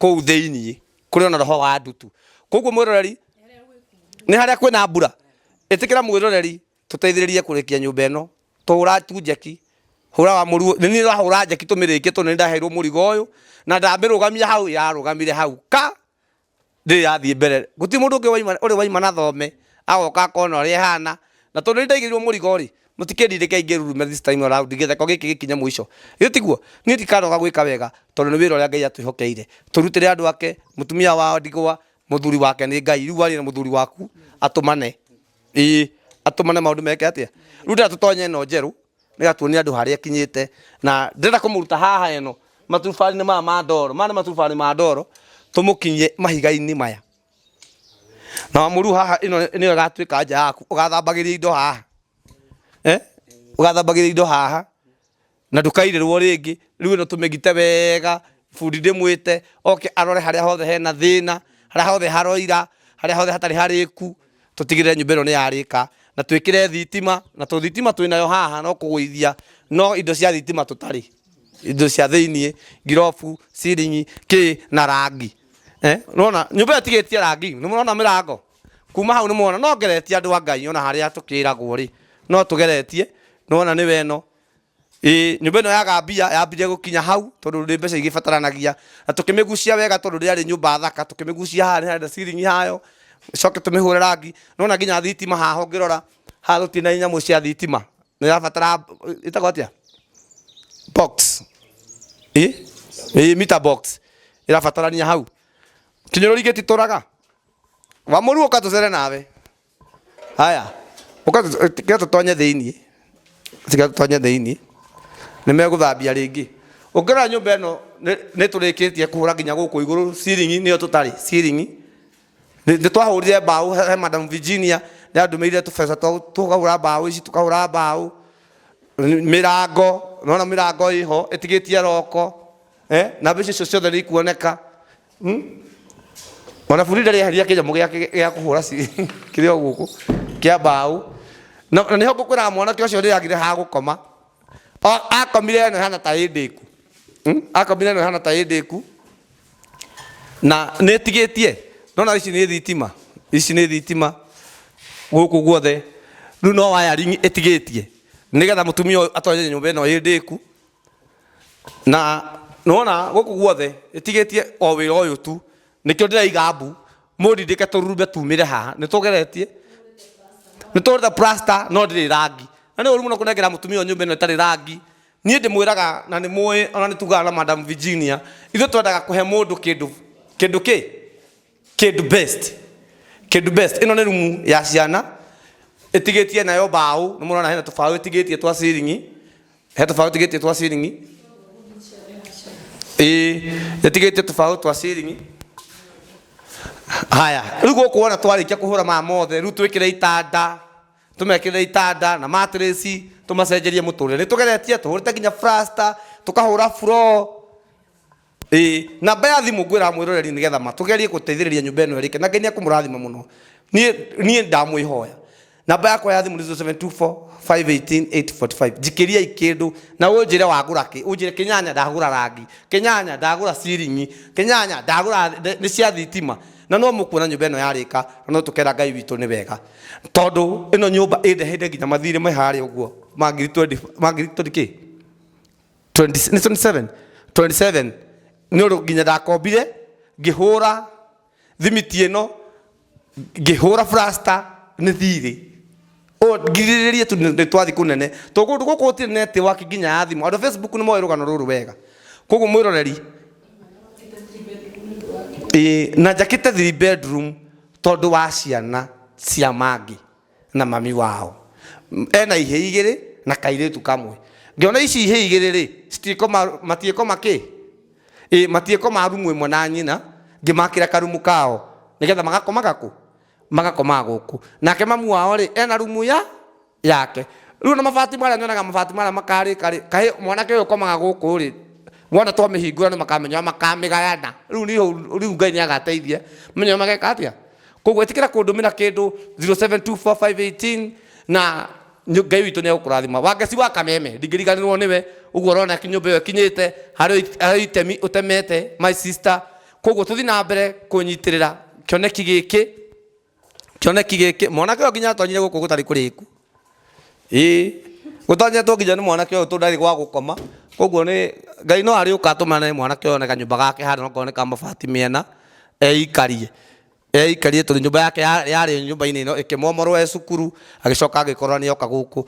kũu thĩiniĩ, kũrĩ ona roho wa ndutu. Koguo mwĩroreri, nĩ harĩa kwĩna mbura. Ĩtĩkĩra mwĩroreri, tũteithĩrĩrie kũrĩkia nyũmba ĩno. Tũhũra tu njeki, hũra wa mũruo, nĩ niĩ ndĩrahũra njeki tũmĩrĩkie tondũ nĩ ndaheirwo mũrigo ũyũ, na ndamĩrũgamia hau yarũgamire hau ka ndĩrĩ yathiĩ mbere. Gũtirĩ mũndũ ũngĩ ũrĩ waima na thome, agoka akona ũrĩa ĩhana, na tondũ nĩ ndaigĩrĩirwo mũrigo rĩ, mũtikĩndindĩke ingĩrurume this time around, gĩtheko gĩkĩ gĩkinye mũico. Githĩ tiguo? Niĩ ndikanoga gwĩka wega, tondũ nĩ wĩra ũrĩa Ngai atwĩhokeire. Tũrutĩre andũ ake, mũtumia wa ndigwa, mũthuri wake nĩ Ngai. Rĩu warie na mũthuri waku, atũmane. Ĩĩ, atũmane maũndũ meke atĩa? Rĩu ndĩrenda tũtonye ĩno njerũ, nĩgetha tuonie andũ harĩa ĩkinyĩte. Na ndĩrenda kũmũruta haha ĩno, maturubarĩ-inĩ maya ma ndoro, maya nĩ maturubarĩ ma ndoro, tũmũkinyie mahiga-inĩ maya. Na wamũru haha ĩno nĩyo ĩgatuĩka nja yaku, ũgathambagĩria indo haha. Ũgathambagĩria indo haha, na ndũkairĩrwo rĩngĩ. Rĩu ĩno tũmĩgite wega, bundi ndĩmwĩte, oke arore harĩa hothe hena thĩna, harĩa hothe haroira, harĩa hothe hatarĩ harĩku, tũtigĩrĩre nyũmba ĩno nĩ yarĩka. Na twĩkĩre thitima, na tondũ thitima twĩnayo haha no kũgũithia, no indo cia thitima tũtarĩ. Indo cia thĩiniĩ, ngirobu, ciringi, kĩ, na rangi. Nĩwona, nyũmba ĩyo ĩtigĩtie rangi, nĩ mũrona mĩrango? Kuma hau nĩ mũrona, no ngeretie andũ a Ngai ona harĩa tũkĩragwo rĩ, no tũgeretie, nĩwona nĩwe ĩno. Ĩĩ, nyũmba ĩno ya Gambia yambire gũkinya hau tondũ nĩ mbeca igĩbataranagia, na tũkĩmĩgucia wega tondũ rĩarĩ nyũmba thaka, tũkĩmĩgucia haha nĩ harenda ceiling hayo, coke tũmĩhũre rangi. Nona nginya thitima haha ũngĩrora haha gũtirĩ na nyamũ cia thitima, nĩ ĩrabatara ĩtagwo atĩa, box, ĩ ĩ meter box ĩrabatarania hau. Kĩnyũrũri gĩtitũraga Wamũru, ũka tũcere nawe. Haya, ũka tiga tũtonye thĩiniĩ, tiga tũtonye thĩiniĩ, nĩ megũthambia rĩngĩ. Ũngĩrora nyũmba ĩno nĩ tũrĩkĩtie kũhũra nginya gũkũ igũrũ ceiling, nĩyo tũtarĩ ceiling. Nĩ twahũrire mbaũ he Madam Virginia, nĩ andũmĩire tũbeca tũkahũra mbaũ ici, tũkahũra mbaũ mĩrango, nona mĩrango ĩho ĩtigĩtie roko, na mbeca icio ciothe nĩ ikuoneka. Ona bundi ndarĩ eheria kĩnyamũ gĩake gĩa kũhũra kĩrĩ o gũkũ kĩa mbaũ. Na nĩho ngũkwĩraga mwanake ũcio nĩagire ha gũkoma. Akomire ĩno ĩhana ta ĩ ndĩku. Akomire ĩno ĩhana ta ĩ ndĩku. Na nĩ ĩtigĩtie. Nona ici nĩ thitima. Ici nĩ thitima gũkũ guothe. Rĩu no wiring ĩtigĩtie. Nĩgetha mũtumia ũyũ atonye nyũmba ĩno ĩ ndĩku. Na nĩwona gũkũ guothe ĩtigĩtie o wĩra ũyũ tu. Nĩkĩo ndĩraiga mbu mũndindĩke tũrurumbe tumĩre haha. Nĩtũgeretie, nĩtũhũrĩte plaster no ndĩrĩ rangi. Na nĩ ũru mũno kũnengera mũtumia ũyũ nyũmba ĩno ĩtarĩ rangi. Niĩ ndĩmwĩraga na nĩ mũĩ, ona nĩ tugaga na Madam Virginia, ithuĩ twendaga kũhe mũndũ kĩndũ, kĩndũ kĩ, kĩndũ best, kĩndũ best. Ĩno nĩ rumu ya ciana ĩtigĩtie nayo mbaũ, nĩ mũrona hena tũbaũ ĩtigĩtie twa ciringi, he tũbaũ ĩtigĩtie twa ciringi, ĩĩ ĩtigĩtie tũbaũ twa ciringi. Haya, rĩu gũkũ wona twarĩkia kũhũra maya mothe, rĩu twĩkĩre itanda, tũmekĩre itanda na mattress, tũmacenjerie mũtũrĩre. Nĩ tũgeretie tũhũrĩte nginya plaster, tũkahũra floor. Ĩĩ, namba ya thimũ ngwĩra mwĩroreri nĩgetha matũgerie gũteithĩrĩria nyũmba ĩno ĩrĩke, na Ngai nĩ ekũmũrathima mũno. Niĩ ndamwĩhoya. Namba yakwa ya thimũ nĩ 0724 518 845. Njikĩriai kĩndũ na ũnjĩre wagũra kĩ, ũnjĩre kĩnyanya ndagũra rangi, kĩnyanya ndagũra ciringi, kĩnyanya ndagũra nĩ cia thitima. Na no mũkuona nyũmba ĩno yarĩka, na no tũkera Ngai witũ nĩ wega. Tondũ ĩno nyũmba ĩndeheire nginya mathirĩ me harĩa ũguo ma ngiri twenty, ma ngiri twenty kĩ? Twenty, nĩ 27? 27. Nĩ ũndũ nginya ndakombire, ngĩhũra thimiti ĩno, ngĩhũra plaster nĩ thirĩ. Ngirĩrĩrie tu nĩ twathi kũnene. Tondũ kũndũ gũkũ gũtirĩ network nginya ya thimũ. Andũ a Facebook nĩ moĩ rũgano rũrũ wega. Koguo mwĩroreri, ĩĩ, na njakĩte 3 bedroom tondũ wa ciana cia Maggie na mami wao. Ena ihĩĩ igĩrĩ na kairĩtu kamwe. Ngĩona ici ihĩĩ igĩrĩ rĩ, citikoma, matiĩkoma kĩ? Ĩĩ, matiĩkoma rumu ĩmwe na nyina, ngĩmakĩra karumu kao nĩgetha magakomaga kũ? Magakomaga gũkũ. Nake mamu wao rĩ, ena rumu ya yake. Rĩu ona mabati marĩa nyonaga, mabati marĩa makarĩka rĩ, kahĩ mwanake ũyũ ũkomaga gũkũ rĩ, wona twamĩhingũra nĩ makamenya makamĩgayana. Rĩu nĩho rĩu Ngai nĩ agateithia menye mageka atĩa. Koguo ĩtĩkĩra kũndũmĩra kĩndũ 0724518 na Ngai witũ nĩ egũkũrathima. Wangeci wa Kameme ndingĩriganĩrwo nĩwe, ũguo ũrona nyũmba ĩyo ĩkinyĩte harĩ itemi ũtemete my sister. Koguo tũthiĩ na mbere kũnyitĩrĩra kĩoneki gĩkĩ, kĩoneki gĩkĩ. Mwanake ũyũ nginya atonyire gũkũ gũtarĩ kũrĩku. Ĩĩ, gũtonyetwo nginya nĩ mwanake ũyũ tondũ ndarĩ gwa gũkoma. Koguo nĩ Ngai no arĩũka atũmane mwanake ũyũ one kanyũmba gake handũ okorwo nĩ ka mabati mĩena eikarie. Eikarie tondũ nyũmba yake yarĩ nyũmba-inĩ ĩno ĩkĩmomorwo e cukuru, agĩcoka agĩkorwo nĩ oka gũkũ.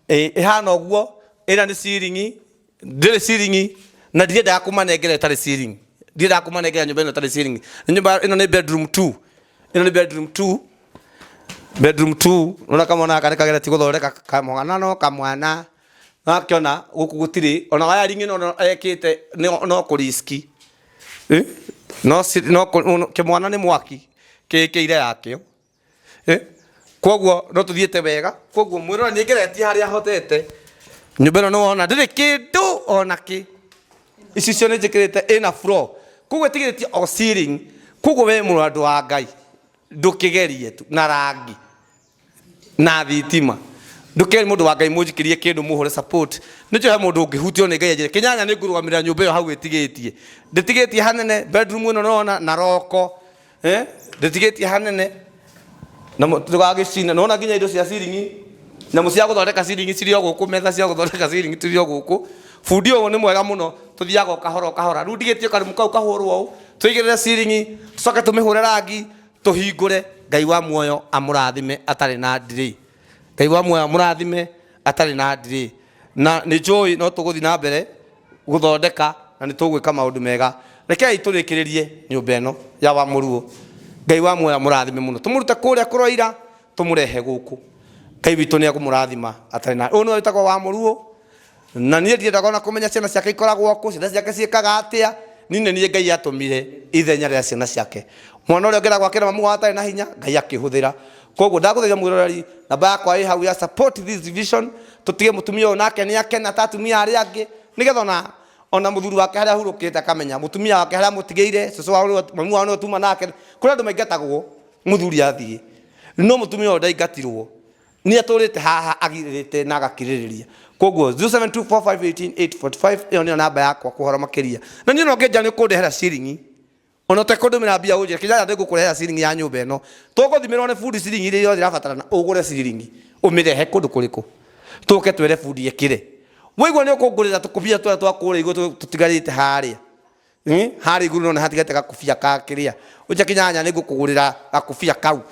Ĩĩ, ĩhana ũguo, ĩrĩa nĩ ciringi, ndĩrĩ ciringi, na ndirendaga kũmanengera ĩtarĩ ciringi. Ndirendaga kũmanengera nyũmba ĩno ĩtarĩ ciringi. Nyũmba ĩno nĩ bedroom 2. Ĩno nĩ bedroom 2. Bedroom 2, nona kamwana gaka nĩ kageretie gũthondeka kamwana no kamwana. Nakĩona gũkũ gũtirĩ, ona wiring ĩno ekĩte no kũriski. No no kĩmwana nĩ mwaki kĩĩkĩire yakĩo. Koguo no tũthiĩte wega. Koguo mwĩrore nĩ ngeretie harĩa hotete. Nyũmba ĩno nĩ wona ndĩrĩ kĩndũ ona kĩ. Icicio nĩ njĩkĩrĩte ĩna floor. Koguo ĩtigĩrĩtie o ceiling. Koguo we mũrũ wa Ngai ndũkĩgerie tu na rangi na thitima. Ndũkĩgerie mũndũ wa Ngai mũnjikĩrie kĩndũ mũhũre support. Nĩnjũĩ he mũndũ ũngĩhutio nĩ Ngai anjĩre kĩnyanya nĩ ngũrũgamĩrĩra nyũmba ĩyo hau ĩtigĩtie. Ndĩtigĩtie hanene, bedroom ĩno nĩwona na roko. Ndĩtigĩtie hanene. Na ndũgagĩcine. Nĩwona nginya indo cia ciringi. Nyamũ cia gũthondeka ciringi cirĩ o gũkũ, metha cia gũthondeka ciringi cirĩ o gũkũ. Bundi ũyũ nĩ mwega mũno, tũthiaga o kahora o kahora. Rĩu ndigĩtie karumu kau kahũrwo ũũ, tũigĩrĩre ciringi, tũcoke tũmĩhũre rangi, tũhingũre. Ngai wa muoyo amũrathime atarĩ na delay. Ngai wa muoyo amũrathime atarĩ na delay. Na nĩ njũĩ no tũgũthiĩ na mbere gũthondeka na nĩ tũgwĩka maũndũ mega. Rekei tũrĩkĩrĩrie nyũmba ĩno ya wa Mũruo. Ngai wa muoyo amũrathime mũno. Tũmũrute kũrĩa kũroira, tũmũrehe gũkũ. Ngai witũ nĩ ekũmũrathima atarĩ na. Ũyũ nĩwe wĩtagwo wa Mũruo. Na niĩ ndiendaga ona kũmenya ciana ciake ikoragwo kũ, ciana ciake ciĩkaga atĩa. Niĩ nĩ niĩ Ngai atũmire ithenya rĩa ciana ciake. Mwana ũrĩa ũngĩenda gwakĩra mamu wao atarĩ na hinya, Ngai akĩhũthĩra. Koguo ndagũthaitha mwĩroreri, namba yakwa ĩ hau ya support this vision, tũtige mũtumia ũyũ nake nĩ akena ta atumia arĩa angĩ, nĩgetha ona mũthuri wake harĩa ahurũkĩte akamenya, mũtumia wake harĩa amũtigĩire, cũcũ wao nĩwe, mamu wao nĩwe tuma nake. Kũrĩ andũ maingatagwo mũthuri athiĩ, no mũtumia ũyũ ndaingatirwo. Nĩ atũrĩte haha agirĩte na agakirĩrĩria. Koguo 0724518845 ĩyo nĩyo namba yakwa kũhoro makĩria. Na niĩ no ngĩnja nĩ ũkũndehera ciringi. Ona ũtekũndũmĩra mbia ũnjĩre kĩnjanja nĩ ngũkũrehera ciringi ya nyũmba ĩno. Tũgũthimĩrwo nĩ bundi ciringi iria yothe ĩrabatarana ũgũre ciringi ũmĩrehe kũndũ kũrĩkũ. Tũke twĩre bundi ekĩre. Waigua nĩ ũkũngũrĩra tũkũbia tũrĩa twa kũrĩa igũrũ tũtigarĩte harĩa. Harĩa igũrũ no nĩ hatigarĩte gakũbia ka kĩrĩa. Ũnjĩre kĩnyanya nĩ ngũkũgũrĩra gakũbia kau.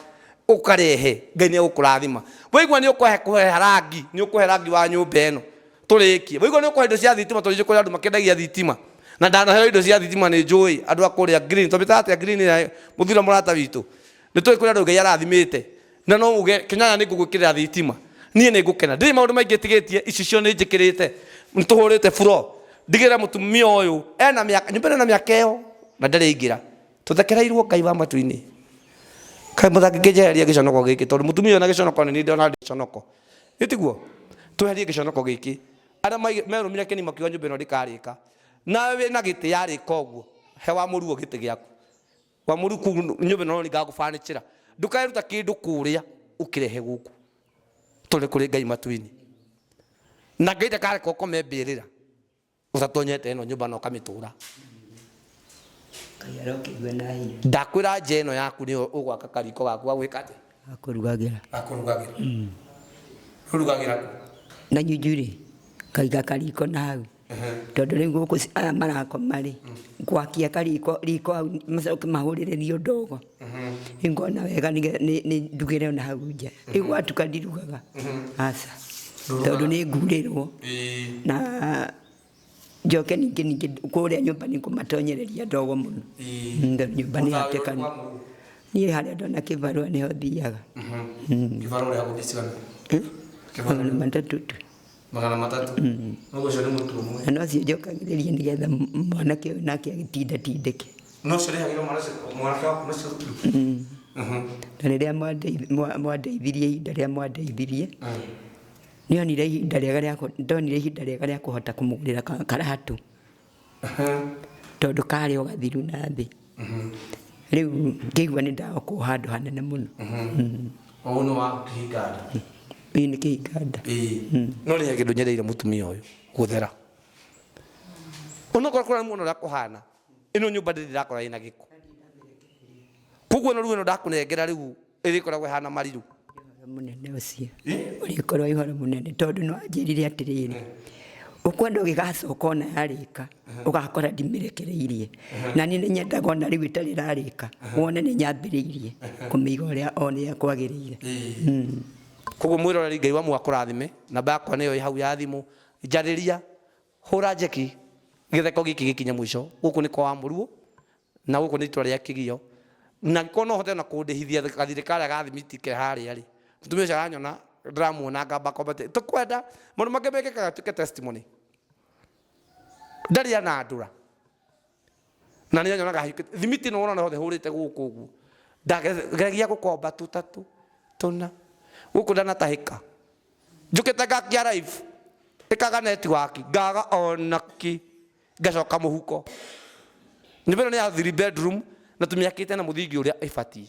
Ũkarehe, Ngai nĩ egũkũrathima. Waigua nĩ ũkũhe kũhe rangi, nĩ ũkũhe rangi wa nyũmba ĩno. Tũrĩkie. Waigua nĩ ũkũhe indo cia thitima tondũ kũrĩ andũ makĩendagia thitima. Na ndanaheo indo cia thitima nĩ njũĩ andũ a kũrĩa green. Twamĩtaga atĩa green ĩrĩa mũthuri mũrata witũ? Nĩ tũĩ kũrĩ andũ Ngai arathimĩte. Na no uge kĩnyanya nĩ ngũgwĩkĩrĩra thitima. Niĩ nĩ ngũkena. Ndirĩ maũndũ maingĩ tigĩtie, icicio nĩ njĩkĩrĩte. Nĩ tũhũrĩte floor. Ndigĩrĩra mũtumia ũyũ ena mĩaka, nyũmba ĩno ĩna mĩaka ĩyo na ndarĩ aingĩra. Tũthekereirwo Ngai wa matu-inĩ. Kaĩ mũtangĩkĩnjeheria gĩconoko gĩkĩ tondũ mũtumia ũyũ na gĩconoko nĩ niĩ ndĩrona gĩconoko. Nĩ tiguo? Tweherie gĩconoko gĩkĩ. Arĩa merũmire kĩni makiuga nyũmba ĩno ndĩkarĩka. Nawe wĩna gĩtĩ yarĩka ũguo, he wa Mũruo gĩtĩ gĩaku. Wa Mũruo kũu nyũmba ĩno no nĩngagũbanĩchĩra. Ndũkaeruta kĩndũ kũrĩa ũkĩrehe gũkũ. Tondũ nĩ kũrĩ Ngai matu-inĩ. Na Ngai ndakareka ũkome mbĩrĩra. Ũtatonyete ĩno nyũmba na ũkamĩtũra. Ngai arokĩigua na hinya. Ndakwĩra nja ĩno yaku nĩyo ũgwaka kariko gaku ga gwĩka atĩa? Gakũrugagĩra. Gakũrugagĩra. Ũrugagĩra kũ? Na nyunjurĩ, ngaiga kariko na hau. Tondũ rĩu gũkũ aya marakoma rĩ, ngwakia kariko riko hau macoke mahũrĩrĩrio ndogo. Rĩu ngona wega nĩ ndugĩre ona hau nja. Rĩu gwatuka ndirugaga. Aca. Tondũ nĩ ngurĩrwo. Na njoke ningĩ ningĩ kũrĩa nyũmba nĩ ngũmatonyereria ndogo mũno. Tondũ nyũmba nĩ hatĩkanu. Niĩ harĩa ndona kĩbarũa nĩho thiaga. Kĩbarũa ũrĩa gũthiĩ cigana? Magana matatũ tu. Magana matatũ. Ũguo ũcio nĩ mũtu ũmwe. Na nocio njokagĩrĩria nĩgetha mwanake ũyũ nake agĩtindatindĩke. No ũcio ũrĩhagĩrwo mwana ũcio, mwanake waku nacio thukuru? Na rĩrĩa mwandeithirie ihinda rĩrĩa mwandeithirie, nĩonire ihinda rĩega rĩa ndonire ihinda rĩega rĩa kũhota kũmũgũrĩra karatũ. Tondũ karĩ o gathiru na thĩ. Rĩu ngĩigua nĩ ndagokwo handũ hanene mũno. Ũũ nĩ wa kĩhinga nda? Ĩĩ nĩ kĩhinga nda. No nĩ he kĩndũ nyendeire mũtumia ũyũ, gũthera. Onokorwo kũrĩa muona ũrĩa kũhana, ĩno nyũmba ndĩrĩ ndĩrakora ĩna gĩko. Koguo ĩno rĩu ĩno ndakũnengera rĩu ĩrĩkoragwo ĩhana marirũ. Ũhoro mũnene ũcio. Ũrĩkorwo wĩ ũhoro mũnene tondũ nĩ wanjĩrire atĩrĩrĩ, ũkwenda ũgĩgacoka ona yarĩka, ũgakora ndimĩrekereirie. Na niĩ nĩ nyendaga ona rĩu ĩtarĩ ĩrarĩka, wone nĩ nyambĩrĩirie kũmĩiga ũrĩa o ũrĩa kwagĩrĩire. Koguo mwĩroreri Ngai wa muoyo akũrathime, namba yakwa nĩyo ĩ hau ya thimũ, njarĩria, hũra njeki, gĩtheko gĩkĩ gĩkinye mũico. Gũkũ nĩ kwa Wamũruo, na gũkũ nĩ itũra rĩa Kĩgio. Na angĩkorwo no ũhote ona kũndĩhithia gathirĩ karĩa ga thimiti ke harĩa rĩ, mũtumia ũcio aranyona ndĩramuona ngamba komba atĩ tũkwenda maũndũ mangĩ mekĩkaga tuĩke testimony. Ndarĩ anandũra. Na nĩ anyonaga hĩkĩte. Thimiti ĩno wona hothe hũrĩte gũkũ ũguo. Ndageragia gũkomba tũtatũ, tũna. Gũkũ ndanatahĩka. Njũkĩte ngakia live. Ĩkaga network, ngaga ona kĩ. Ngacoka mũhuko. Nyũmba ĩno nĩ ya 3 bedroom na tũmĩakĩte na mũthingi ũrĩa ĩbatiĩ.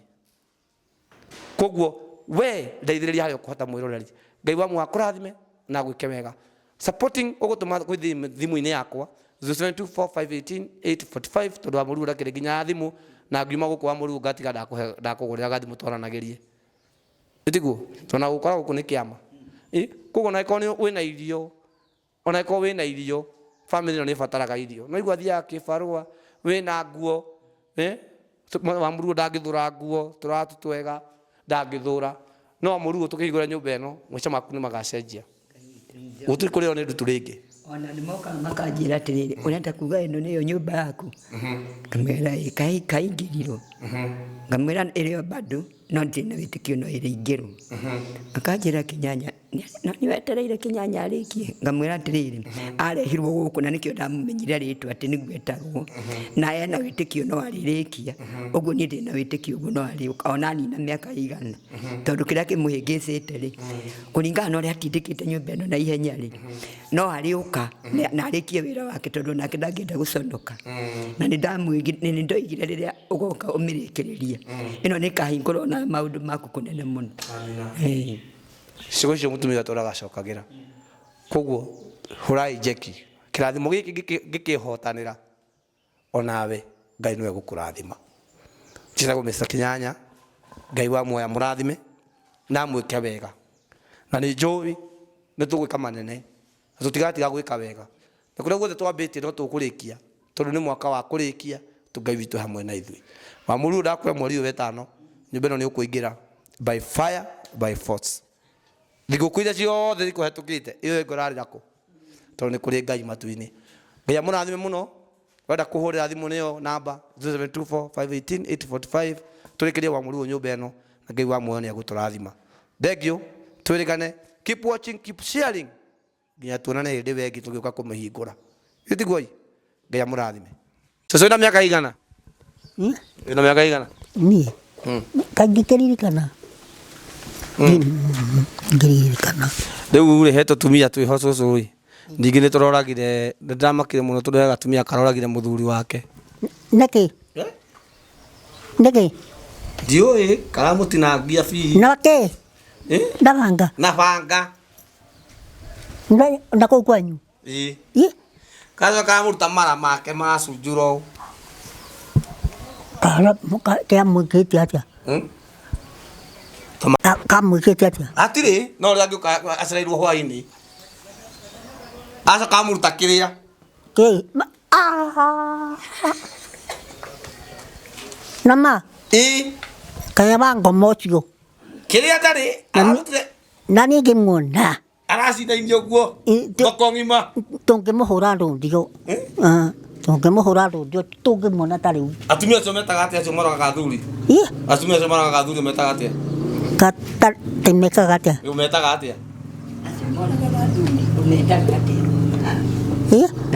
Koguo we ndeithĩrĩria harĩa ũkũhota mwĩroreri. Ngai wa muoyo akũrathime na agwĩke wega. Supporting ũgũtũma kwĩ thimũ-inĩ yakwa 0724518845 tondũ wa Mũruru ndakĩrĩ nginya ya thimũ na ngiuma gũkũ wa Mũruru ngatiga ndakũgũrĩra gathimũ twaranagĩrie. Ĩtiguo? Tondũ gũkora gũkũ nĩ kĩama. Koguo ona ĩkorwo wĩna irio, ona ĩkorwo wĩna irio, family ĩno nĩ ĩbataraga irio. No igua athiaga kĩbarũa, wĩna nguo, wa mũruo ndangĩthũra nguo, tũratũ twega ndangĩthũra. No wa mũruo tũkĩhingũra nyũmba ĩno, maica maku nĩ magacenjia. Gũtirĩ kũrĩo nĩ ndutu rĩngĩ. Ona nĩ mokaga makanjĩra atĩrĩrĩ, ũrenda kuga ĩno nĩyo nyũmba yaku? Ngamwĩra ĩ, kaingĩrirwo. Ngamwĩra ĩrĩ o bado no ndirĩ na wĩtĩkio no ĩrĩingĩrwo. Akanjĩra Kĩnyanya, no nĩ wetereire Kĩnyanya arĩkie? Ngamwĩra atĩrĩrĩ, arehirwo gũkũ na nĩkĩo ndamũmenyire rĩtwa atĩ nĩguo etagwo, na ena wĩtĩkio no arĩrĩkia. Ũguo niĩ ndĩna wĩtĩkio ũguo no arĩũka ona anina mĩaka ĩigana. Tondũ kĩrĩa kĩmũhĩngĩcĩte rĩ, kũringana na ũrĩa atindĩkĩte nyũmba ĩno na ihenya rĩ, no arĩũka na arĩkie wĩra wake tondũ onake ndangĩenda gũconoka. Na nĩ ndoigire rĩrĩa ũgoka ũmĩrĩkĩrĩrie, ĩno nĩ ĩkahingũrwo na maũndũ maku kũnene mũno. Ciugo icio mũtumia atũraga acokagĩra. Koguo hũrai njeki, kĩrathimo gĩkĩ ngĩkĩhotanĩra onawe Ngai nĩwe gũkũrathima. Njĩtagwo Mr. Kĩnyanya, Ngai wa muoyo amũrathime na amwĩke wega. Na nĩ njũĩ nĩ tũgwĩka manene na tũtigatiga gwĩka wega. Na kũrĩa guothe twambĩtie no tũkũrĩkia tondũ nĩ mwaka wa kũrĩkia tu Ngai witũ hamwe na ithuĩ. Wa mũrũ ndakwĩra mweri ũyũ wetano nyũmba ĩno nĩ ũkũingĩra by fire by force. Thigũkũ iria ciothe ikũhetũkĩte ĩyo ĩngorarĩra kũ? Tondũ nĩ kũrĩ Ngai matu-inĩ. Ngai amũrathime mũno. Wenda kũhũrĩra thimũ nĩyo namba 0724 518 845 tũrĩkĩrie wa mũruo nyũmba ĩno na Ngai wa muoyo nĩ egũtũrathima. Thank you. Twĩrĩgane. Keep watching, keep sharing. Nginya tuonane hĩndĩ ĩyo ĩngĩ tũgĩũka kũmĩhingũra. Githĩ tiguo ĩ? Ngai amũrathime. Cũcũ wĩna mĩaka igana? Wĩna mĩaka igana? Niĩ kaingĩkĩririkana ngĩririkana. Rĩu rĩ he tũtumia twĩho cũcũ ĩ. Ningĩ nĩ tũroragire, nĩ ndĩramakire mũno tondũ he gatumia karoragire mũthuri wake. Nĩkĩ? Nĩkĩ? Ndiũĩ karamũtinangia bii. Na kĩ? Na banga? Na banga. Na kũu kwanyu? Ĩĩ. Ĩ? Kacoka karamũruta mara make maracunjura ũũ. Kamwĩkĩte atĩa? Kamwĩkĩte atĩa? Hatirĩ, no ũrĩa angĩũka acereirwo hwainĩ. Acoka amũruta kĩrĩa. Kĩ? Na ma? Ĩ. Kaĩ wa ngoma ũcio. Kĩrĩa ndarĩ, aramũrutire. Na niĩ ngĩmuona. Aracinainie ũguo. Thoko ng'ima. Tũngĩmũhũra rũndio. Tũngĩmũhũra rũndio tũngĩmuona ta rĩu. Atumia acio metaga atĩa acio moraga athuri? Atumia acio moraga athuri metaga atĩa? Mekaga atĩa? Metaga atĩa? Acio moraga athuri ũmetaga atĩa?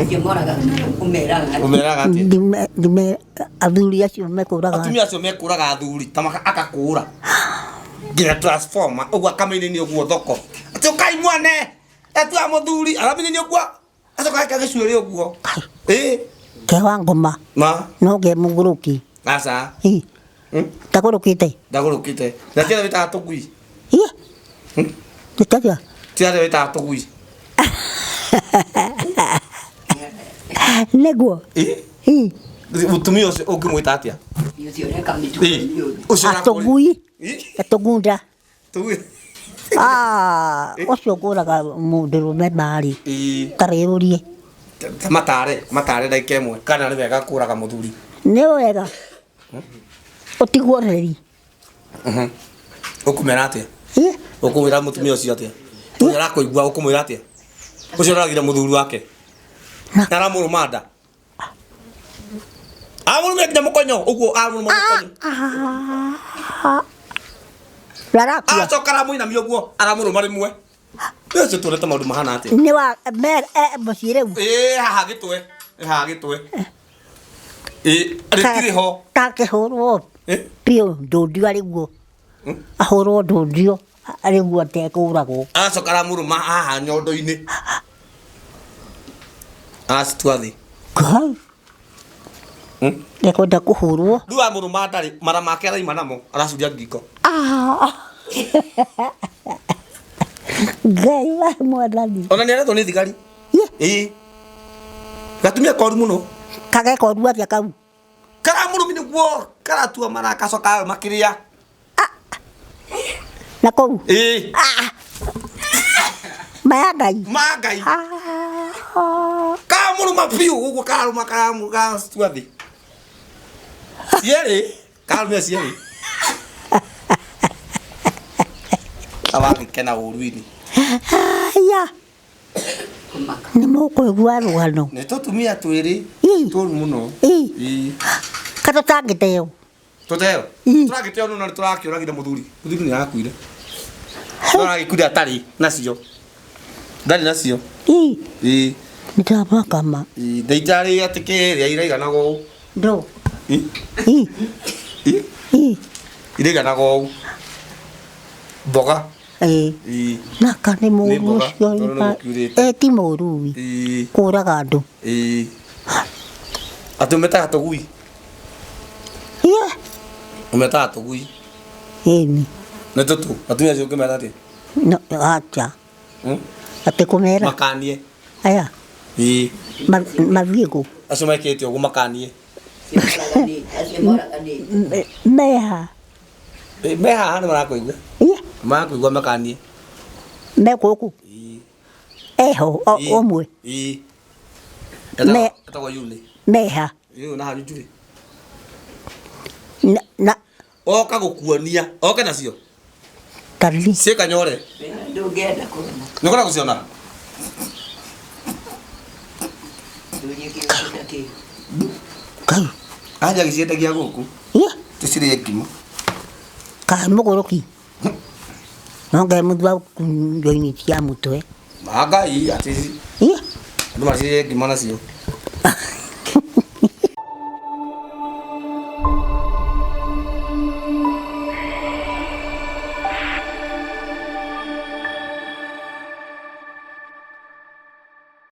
Acio moraga ũmeraga atĩa? Ũmeraga atĩa? Athuri acio mekũraga. Atumia acio mekũraga athuri ta akakũra. Nginya transformer ũguo akamĩininia ũguo thoko. Atĩ ũkai muone etua mũthuri aramĩininia ũguo acoka eka gĩcuĩrĩ ũguo. Ĩ. Ke wa ngoma. Ma. No ke mũgũrũki. Aca. Ĩ. Ndagũrũkĩte. Ndagũrũkĩte. Na tiarĩa wĩtaga tũgui. Ĩ. Nĩ Tiarĩa wĩtaga tũgui. Nĩguo. Ĩ. Ĩ. Mũtumia ũcio ũngĩmwĩta atĩa? Ũcio ũreka mĩtugo mĩũru. Atũgui. Atũgunda. Tũgui. Ũcio ngũraga mũndũrũme marĩ. Tarĩũrie. Matare, matare ndagĩka ĩmwe kana nĩ wega kũraga mũthuri. Nĩ wega. Ũtigwo reri. Ũkũmera atĩa? Ũkũmwĩra mũtumia ũcio atĩa? Ũcio arakũigua ũkũmwĩra atĩa? Ũcio ũragire mũthuri wake. Na aramũrũma nda. Amũrũmire nginya mũkonyo ũguo amũrũma mũkonyo. Rarakua. Acoka aramũinamia ũguo aramũrũma rĩmwe. Ũcio tuonete maũndũ mahana atĩa? Nĩ wa mũciĩ rĩu. Ĩ haha gĩtwe. Haha gĩtwe. Ĩ rĩtirĩ ho. Takĩhũrwo biũ ndũndio arĩ guo. Ahũrwo ndũndio arĩ guo atekũragwo. Acoka aramũrũma haha nyondo-inĩ. Acitua thĩ. Ngai. Ndekwenda kũhũrwo. Rĩu amũrũma ndarĩ mara make araima namo aracuria ngingo. Ngai wa mwathani. Ona nĩ aretwo nĩ thigari. Ĩ. Gatumia koru mũno. Kage koru atĩa kau? Karamũrũmi nĩguo karatua mara gacoka makĩrĩa. Na kũu? Ĩ. Ma ya Ngai. Ma Ngai. Kamũrũma biũ ũguo karũma karatua thĩ. Cierĩ, karũmia cierĩ. Awagĩkena ũru-inĩ. Aya. Nĩ mũkũigua rũgano. Nĩ tũtumia twĩrĩ tũru mũno. Ii. Ka tũtangĩteo. Tũteo. Ii. Tũragĩteo no tũrakĩũragire mũthuri. Mũthuri nĩ arakuire. No aragĩkuire atarĩ nacio. Ndarĩ nacio. Ii. Ii. Nĩ ndamaka ma. Ii, ndaitarĩ atĩ kĩrĩa iraiganaga ũũ. Ndũ. Ii. Ii. Ii. Ii. Iraiganaga ũũ. Mboga. Ii. Ii. Naka nĩ Nĩ mũru mboga, ũcio. tondũ nĩ gũkiurĩte. Ĩ ti mũru. Ii. Kũraga andũ. Ii. Atĩ ũmetaga tũgui. Iye. Ũmetaga tũgui. Ĩni. Nĩ tũtũ. Atumia acio ũngĩmeta atĩa? No acha. Atĩ kũmera. Makanie. Aya. Ii. Mathiĩ kũ? Acio mekĩte ũguo makanie. Meha. Me haha nĩ marakũigua. Iye. Marakũigua makanie. Me gũkũ. Ii. Eho ũmwe. Ii. Me- Etagwo Yuni. Meha. Yuni na hanyu njuri. Na Oka gũkuonia. Oke nacio. tariri. Ciĩ Kanyore. Ndũngĩenda kuona. Nĩ ũkwenda gũciona? Ndũrie kĩũndũ ta kĩu. Kai. Anja agĩciendagia gũkũ. Iye. Tũcirĩe ngima. Kaĩ mũgũrũki. No ngai mũthua njoini cia mũtwe. Ma Ngai atĩ Iye. andũ macirĩe ngima nacio.